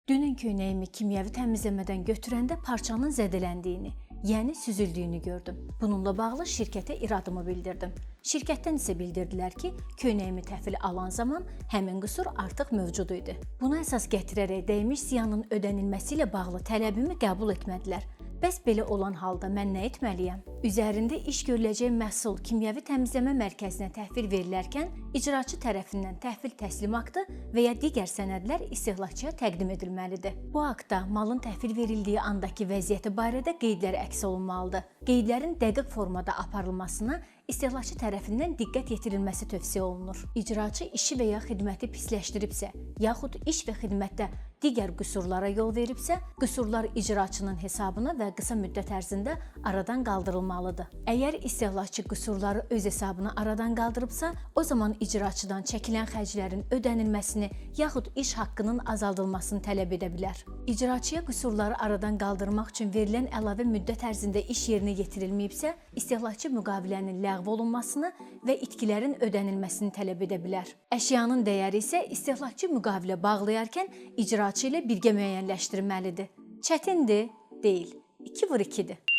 Dünən köynəyimi kimyəvi təmizləmədən götürəndə parçanın zədələndiyini, yəni süzüldüyünü gördüm. Bununla bağlı şirkətə iradımı bildirdim. Şirkətdən isə bildirdilər ki, köynəyimi təhvil alan zaman həmin qüsur artıq mövcud idi. Buna əsas gətirərək dəymiş ziyanın ödənilməsi ilə bağlı tələbimi qəbul etmədilər. Bəs belə olan halda mən nə etməliyəm? Üzərində iş görüləcək məhsul kimyəvi təmizləmə mərkəzinə təhvil verilərkən icraçı tərəfindən təhvil təslim aktı və ya digər sənədlər istehlakçıya təqdim edilməlidir. Bu aktda malın təhvil verildiyi andakı vəziyyəti barədə qeydlər əks olunmalıdır. Qeydlərin dəqiq formada aparılmasına istehlakçı tərəfindən diqqət yetirilməsi tövsiyə olunur. İcraçı işi və ya xidməti pisləşdiribsə, yaxud iş və xidmətdə digər qüsurlara yol veribsə, qüsurlar icraçının hesabına və qısa müddət ərzində aradan qaldırılmalıdır. Əgər istehlakçı qüsurları öz hesabına aradan qaldırıbsa, o zaman icraçıdan çəkilən xərclərin ödənilməsini yaxud iş haqqının azaldılmasını tələb edə bilər. İcraçıya qüsurları aradan qaldırmaq üçün verilən əlavə müddət ərzində iş yerinə yetirilməyibsə, istehlakçı müqavilənin ləğv olunmasını və itkilərin ödənilməsini tələb edə bilər. Əşyanın dəyəri isə istehlakçı müqavilə bağlayarkən icraçı ilə birgə müəyyənləşdirməlidir. Çətindir? Deyil. 2 vur 2-dir.